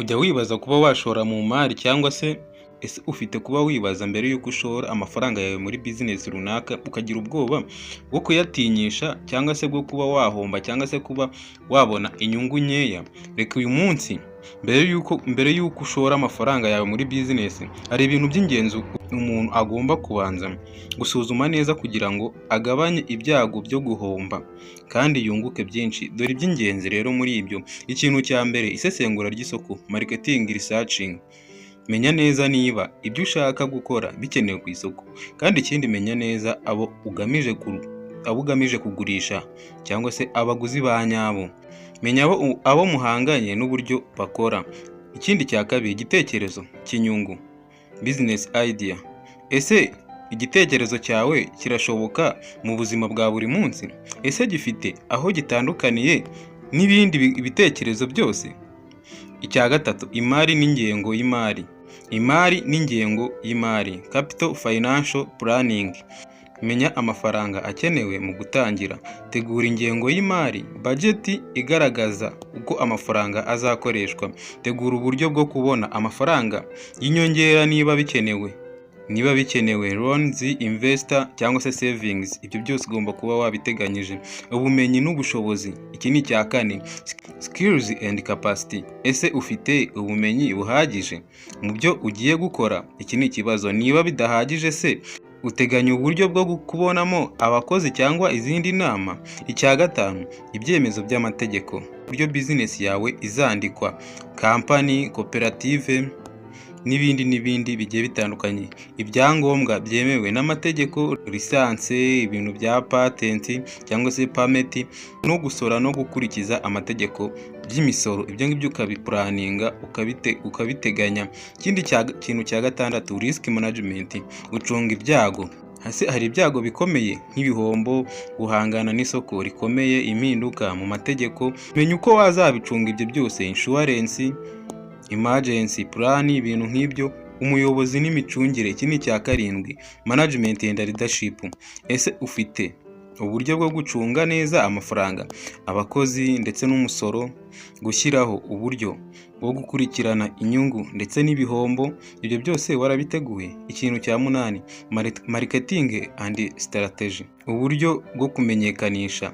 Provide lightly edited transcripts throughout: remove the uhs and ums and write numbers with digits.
Ujya wibaza kuba washora mu mari, cyangwa se ese ufite kuba wibaza mbere y'uko ushora amafaranga yawe muri bizinesi runaka, ukagira ubwoba bwo kuyatinyisha, cyangwa se bwo kuba wahomba, cyangwa se kuba wabona inyungu nkeya? Reka uyu munsi, mbere y'uko ushora amafaranga yawe muri bizinesi, hari ibintu by'ingenzi umuntu agomba kubanza gusuzuma neza kugira ngo agabanye ibyago byo guhomba kandi yunguke byinshi. Dore iby'ingenzi rero muri ibyo. Ikintu cya mbere, isesengura ry'isoko, marketing researching. Menya neza niba ibyo ushaka gukora bikenewe ku isoko. Kandi ikindi, menya neza abo ugamije kugurisha cyangwa se abaguzi ba nyabo. Menya abo muhanganye n'uburyo bakora. Ikindi cya kabiri, igitekerezo cy'inyungu, business idea. Ese igitekerezo cyawe kirashoboka mu buzima bwa buri munsi? Ese gifite aho gitandukaniye n'ibindi bitekerezo byose? Icya gatatu, imari n'ingengo y'imari. Imari n'ingengo y'imari, capital financial planning. Menya amafaranga akenewe mu gutangira. Tegura ingengo y'imari, budget igaragaza uko amafaranga azakoreshwa. Tegura uburyo bwo kubona amafaranga y'inyongera niba bikenewe, loans, investor cyangwa se savings. Ibyo byose ugomba kuba wabiteganyije. Ubumenyi n'ubushobozi, iki ni icya kane, skills and capacity. Ese ufite ubumenyi buhagije mu byo ugiye gukora? Iki ni ikibazo. Niba bidahagije se, uteganya uburyo bwo kubonamo abakozi cyangwa izindi nama? Icya gatanu, ibyemezo by'amategeko, uburyo bizinesi yawe izandikwa, kampani, koperative n'ibindi n'ibindi bigiye bitandukanye. Ibyangombwa byemewe n'amategeko, licence, ibintu bya patent cyangwa se permit, no gusora no gukurikiza amategeko by'imisoro. Ibyo ngibyo ukabiplanninga, ukabiteganya. Ikindi kintu cya gatandatu, risk management, gucunga ibyago. Hasi hari ibyago bikomeye nk'ibihombo, guhangana n'isoko rikomeye, impinduka mu mategeko. Menya uko wazabicunga ibyo byose, insurance, emergency plan, ibintu nk'ibyo. Umuyobozi n'imicungire, iki ni icya karindwi, management and leadership. Ese ufite uburyo bwo gucunga neza amafaranga, abakozi ndetse n'umusoro, gushyiraho uburyo bwo gukurikirana inyungu ndetse n'ibihombo? Ibyo byose warabiteguye? Ikintu cya munani, marketing and strategy, uburyo bwo kumenyekanisha.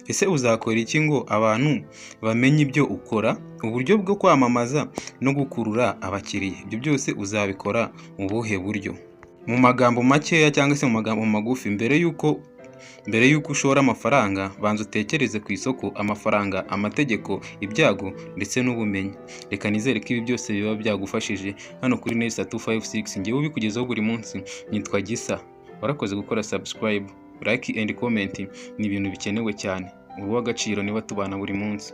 Ese uzakora iki ngo abantu bamenye ibyo ukora? Uburyo bwo kwamamaza no gukurura abakiriya, ibyo byose uzabikora mu buhe buryo? Mu magambo makeya cyangwa se mu magambo magufi, mbere y'uko ushora amafaranga, banza utekereze ku isoko, amafaranga, amategeko, ibyago ndetse n'ubumenyi. Reka nizere ko ibi byose biba byagufashije. Hano kuri Nesta 256, ngewe ubikugezaho buri munsi nitwa Gisa. Warakoze gukora subscribe, like and comment, ni ibintu bikenewe cyane. Uri uw'agaciro niba tubana buri munsi.